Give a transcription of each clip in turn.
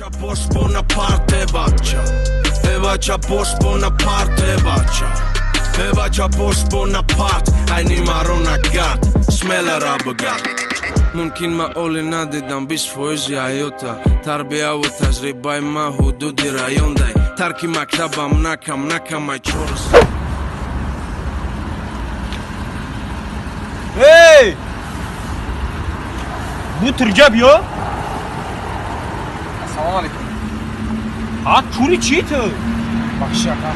Бача бош Бонапарте, бача. Э, бача бош Бонапарте, бача. Э, бача бош Бонапарт. Айни маро нагард, смело рабагард. Мумкин ма оли надидам 20 фоизи ҳаёта. Тарбияву таҷрибаи ма ҳудуди райондай. Тарки мактабам накам накамай чорс. Эй! Бу турҷа биё. Салом алейкум. Ҳа, кури чӣ ту? Бахши, ака.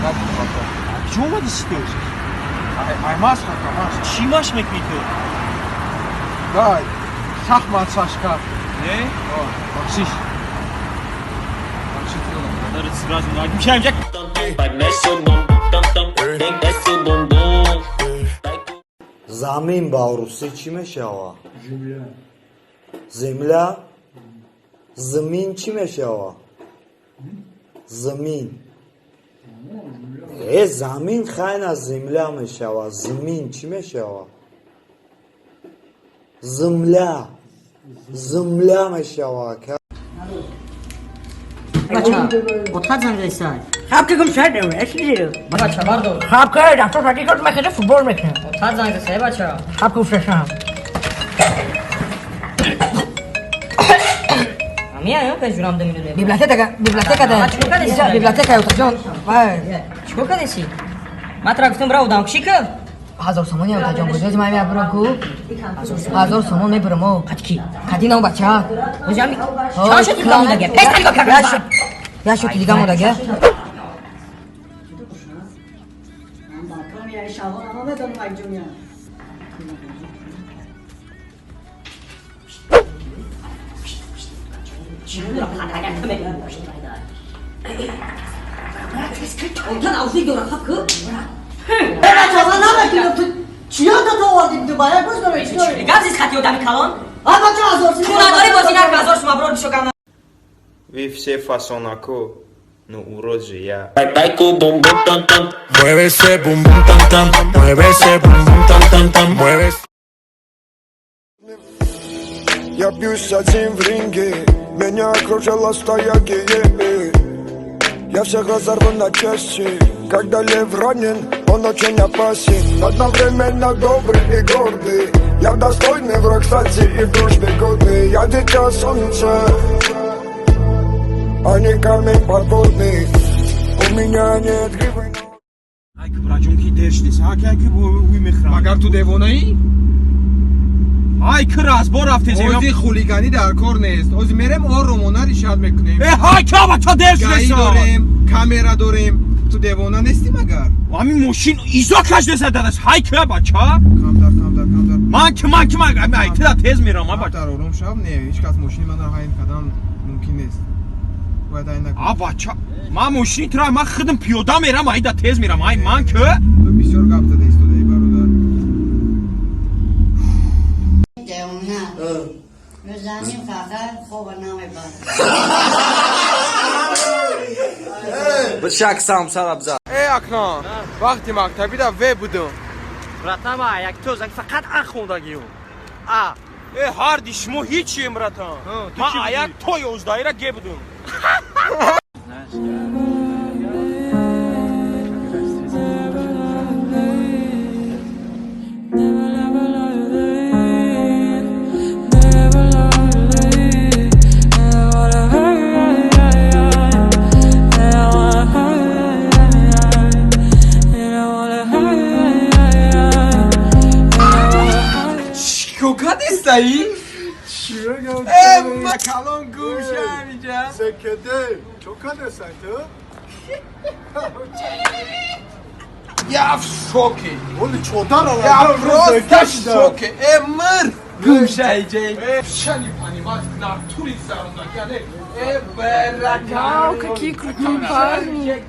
Надидам, ака. Куҷо омадиси ту? Ай машқ, ака, машқ. Чӣ машқ мекунӣ ту? Да, шахмат, шашка. Не? Бахшиш. Бахшиш. Дорит сразу мишаем як. Vai, mexe o bumbum, tam, tam, vem, desce o bumbum. Замин ба русӣ чӣ мешавад? Земля. Зимин чӣ мешавад? Зимин. Э, замин хайна земля мешавад. Зимин чӣ мешавад? Земля. Земля мешавад. Бача, отхат занг зайсай. Хаб ки гум шудем, эшли. Бача, бардор. Хаб ки рафто шаки кот мекунем, футбол мекунем. Отхат занг зайсай, бача. Хаб ки уфшашам. Ами аю пеш журам 2 минут. Библиотека, библиотека да. Чикор кардеси? Библиотека Ютаҷон. Вай. Чикор кардеси? Ман тура гуфтам, бра одамкушӣ ку. 1000 сомони, Ютаҷон, куҷози ман мебарам ку? 1000 сомон мебарам о. Қати ки? Кади нав бача. Ози ами чанд шуд дига мондага? Пеш нигоҳ кардам. Я шуд дига мондага. Отан авзуй дора хаб ку? Гап зист хати одами калон? Ту надори бозӣ накун, 1000 сума бирор бишо гам. Вы все фасонаку, ну урод же я. Vai, vai com o bumbum tam, tam. Mueve ese bum bum tam tam, mueve ese bum bum tam tam tam, mueve. Я бьюсь один в ринге, меня окружила стая гиены. Я всех разорву на части, когда лев ранен, он очень опасен. Одновременно добрый и гордый, я достойный враг, кстати, и в дружбе годный. Я дитя солнца, а не камень подводный. У меня нет гривы. Ай, кубраҷон, ки дер шудеси. Ҳа, ки уй мехӯрам. Магар ту девонаӣ? Ай, ки разбор рафтези. Ози хулиганӣ дар кор нест. Ози мерем, оромона решать мекунем. Э, ҳай, ка бача, дер ГАИ шудеси. дорем, камера дорем. Ту девона нестӣ магар? Ами мошин изо кашдеса, дадаш. Ҳай, ка бача. Камтар, камтар, камтар. Ман ки, ман ки, ман ай тира тез мерам, а бача. Камтар ором шав. Не, ҳеҷ кас мошини манро ҳайн кардан мумкин нест. Бояд айн накунӣ. А бача, ман мошини тура ман худам пиёда мерам, айда тез мерам. Ай, ман ки? Ту бисёр гап зада истодаӣ, бародар. Девона. Мезаним, фақат хоб намебарад. Шак сам сарабза. Э, акнон вақти мактабида ве будум. Братан, ма як то занг фақат а хондагиюм. А. Э, ҳарди шумо ҳичием, братан. Ту Ман чӣ будӣ? аяк то 11-ира ге будум. Чико кадистаӣ? Э, ма калон гум шам иҷа. Зекеде, чо кадесай ту? Я в шоке. Оли чодар. Я просто в шоке. Э, мир гум ша иҷа. Э, шани понимать, натури сарунда. Э, барака. Вау, какие крутые парни.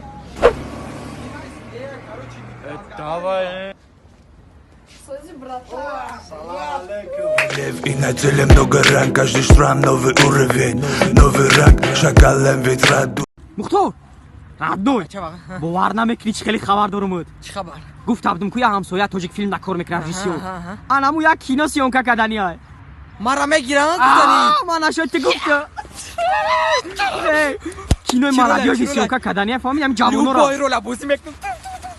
Давай. Слушай, братан. И на теле много ран, каждый шрам новый уровень, новый ранг, шакалом ветра. Мухтор. Родной. Бовар намекунӣ, чӣ хеле хабар дорумуд. Чӣ хабар? Гуфт абдум ку я ҳамсоя тоҷик филм да кор мекунад, режиссёр. Анаму як кино съёмка кардани ай. Мара мегиранд гуфтанӣ. Ман нашод, ти гуфта. Кинои молодёжи съёмка кадания фаҳмидӣ, ҳами ҷавонора. Любой рола бозӣ мекунам.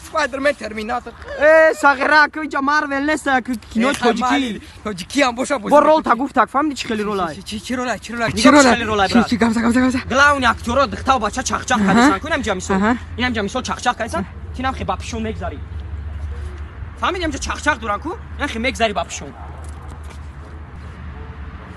Спайдермен, Терминатор. Э, сағира, ку иҷа Марвел нест, ку кинои тоҷикӣ. Тоҷикӣ ҳам боша бозӣ. Бо рол та гуфтак, фаҳмидӣ чӣ хели ролай? Чӣ ролай, чӣ ролай? Чӣ ролай? Ролай, брат? Чӣ гамза, гамза, гамза. Главный актёро духтау бача чахчах кардасан. Ку инам ҷа мисол. Инам ҷа мисол чахчах кардасан. Тинам хе ба пишон мегзарӣ. Фаҳмидӣ, инам ҷа чахчах доран ку? Инам хе мегзарӣ ба пишон.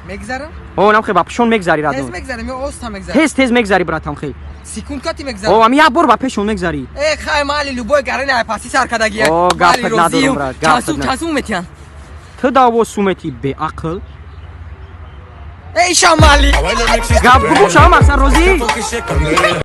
Мегзарам? О, инам хе ба пишон мегзарӣ, радон. Тез мегзарам ё оста мегзарам? Тез тез мегзарӣ, братам, хе. Секунд кати мегзарам. О, ами як бор ба пешон мегзарӣ. Э, хай мали любой гарани ай паси сар кадагия. О, гапат надорам, брат, гапат. Часум, часум метиан. Ту даво сумети беақл. Эй, шамали. Гап бугу шава мақсад розӣ?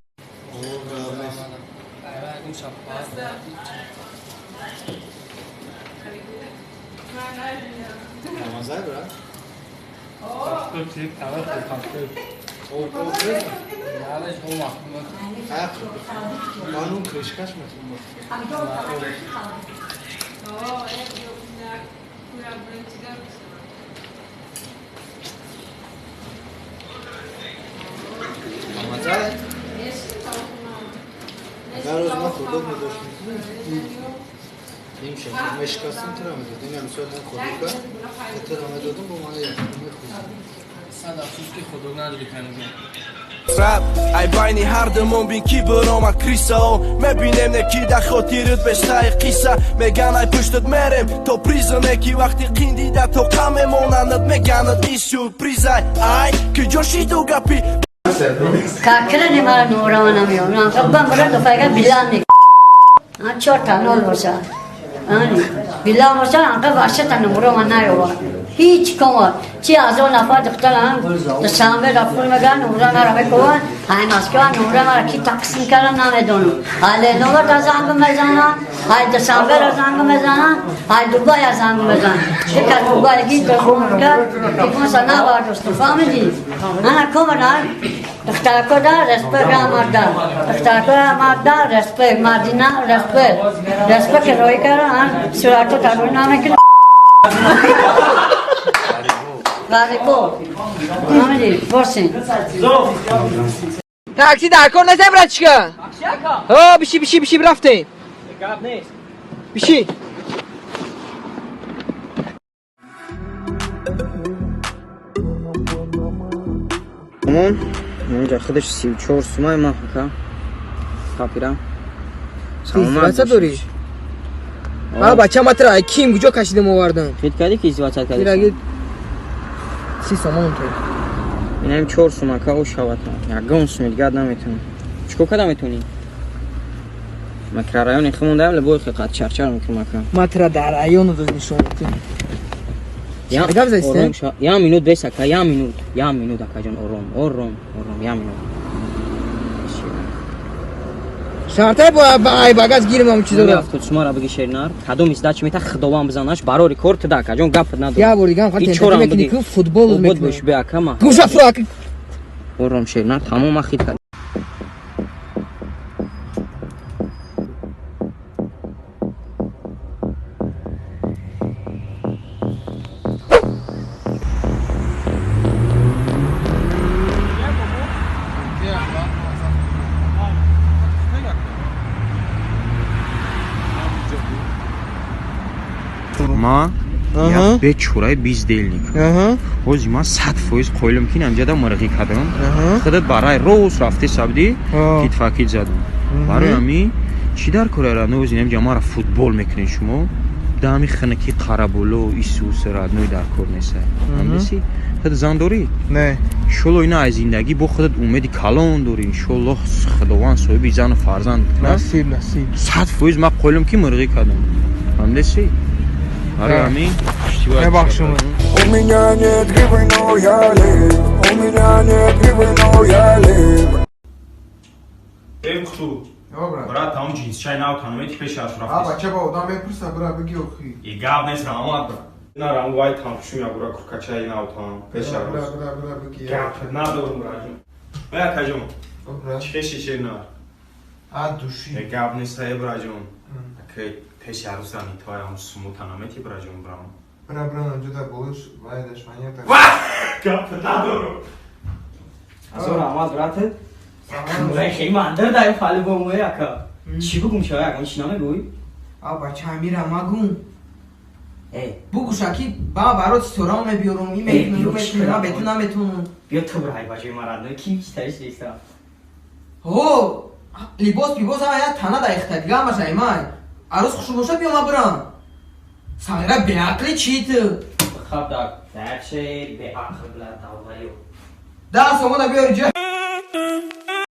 Ай байни ҳардумон бин ки биромад крисао, мебинем не ки дар хотират бештаи қисса. Меган ай пуштат мерем то призане ки вақти қин дида тоқа мемонанад, меганад и сюрпризай. Ай киҷо шиду гапи? Какрани мара нумрама намеёбам. Хуб, мара дофайга билан мек. А чор та нол боша. Ани билан боша, анқа ваҳшата нумрама наёбам. Ҳеҷ кома. Чи ҳазор нафар духтарам душанбе рафтун меган нумра мара мекуван. Ай Москва нумра мара ки тақсим кардан намедонам. Ай Леновата занг мезанам, ай душанбе ра занг мезанам, ай Дубай занг мезанам. Яка Дубай ги телефон кард, телефонша набардоштум, фаҳмидӣ? Ана кома духтарако да респект марда, духтарако марда респект, мардина респект, респект роӣ кардан, сурато тарӯ намекунад. Ғарибо, фаҳмидӣ? Бошин. Такси дар кор нест, братчика. Ҳо, биши, биши, биши, рафтем. Гап нест. Биши. Тамом, инҷа худаш 34 сумай ма ка. Капира. Издиваться дорӣ? А бача матра ким куҷо кашидем овардам? Хит кардӣ ки издиваться кардӣ? Ираги 30 сомон то. Инам 4 сума ка о шавата. Ягон суми дигар наметонӣ. Чико када метонӣ? Макрорайони химон даем лебой хиқат чарчар мекунам ака. Матра дар району доз нишон метим. Гап заисте? Я минут бес ака, я минут. Я минут акаҷон, ором, ором, ором, я минут. Шартай ба ай багаз гирим ам чизо. 70 сумара биги шернар. Кадом издачи мета худованд бизанаш барори кор туда акаҷон, гап надор. Я бор дигам хат чорам мекунӣ ку футбол Обод мекунӣ. бош бе акама. Гӯша фуро ака. Ором шернар, тамом хит кардам. Ма як бечораи бездельник. Ҳози ман 100% қоилам ки инамҷада мирғӣ кардам. Худат барои рост рафте сабдӣ китфакит задам. Барои ҳамин чӣ дар кора родной, ҳози инамҷа мара футбол мекунед шумо? Дами хинаки қараболо исус родной дар кор неста. Фаҳмидиси? Худ зан дорӣ? Не. Иншолло ина аз зиндагӣ бо худат умеди калон дорӣ. Иншолло худованд соҳиби зану фарзанд кунад. Насиб, насиб. 100% ман қоилам ки мирғӣ кардам. Фаҳмидиси? Барои ҳамин Мебахшум. У меня нет гривы, но я лив. У меня нет гривы, но я лив. Эй, хту. Брат, там ҷинсчай нав таномети пеш аз А рафтест. бача ба одам мепурса, бра биги охи. И гап нест, раҳмат, брат. На рам вай там шум я бура куркачаи нав там пеш аз. Бра, бра, бра биги. Гап надорум, браҷон. Эй, акаҷон. Бра. Чӣ хеши шерна? А души. Э, гап нест, эй, браҷон. Акай пеш арӯза нитои ам суму таномети, браҷон, брам. Бра, бра, намҷода болиш, вай дашманията. Гап надорум. Азор раҳмат, брат. Мурай хеле мандир дай по-любому, ака. Чӣ бугум, ча ягон чӣ намегӯй? А бача, амира магум. Э, бугуша ки ба барот ситорао мебиёрум, и Э, мекунум, биё, мекунум, ма бету наметунам. Биё, ту брай ба ҷои ман, родной, ки читариш неста. Ҳо, либос пибос ҳама як тана даихта, дига ҳамаш аймай. Арӯз хушу боша, биё, ма бирам. Сағира, беақли чӣ ту? Хаб да даче беақл бла давлаё. 10 сомона биёри ҷа.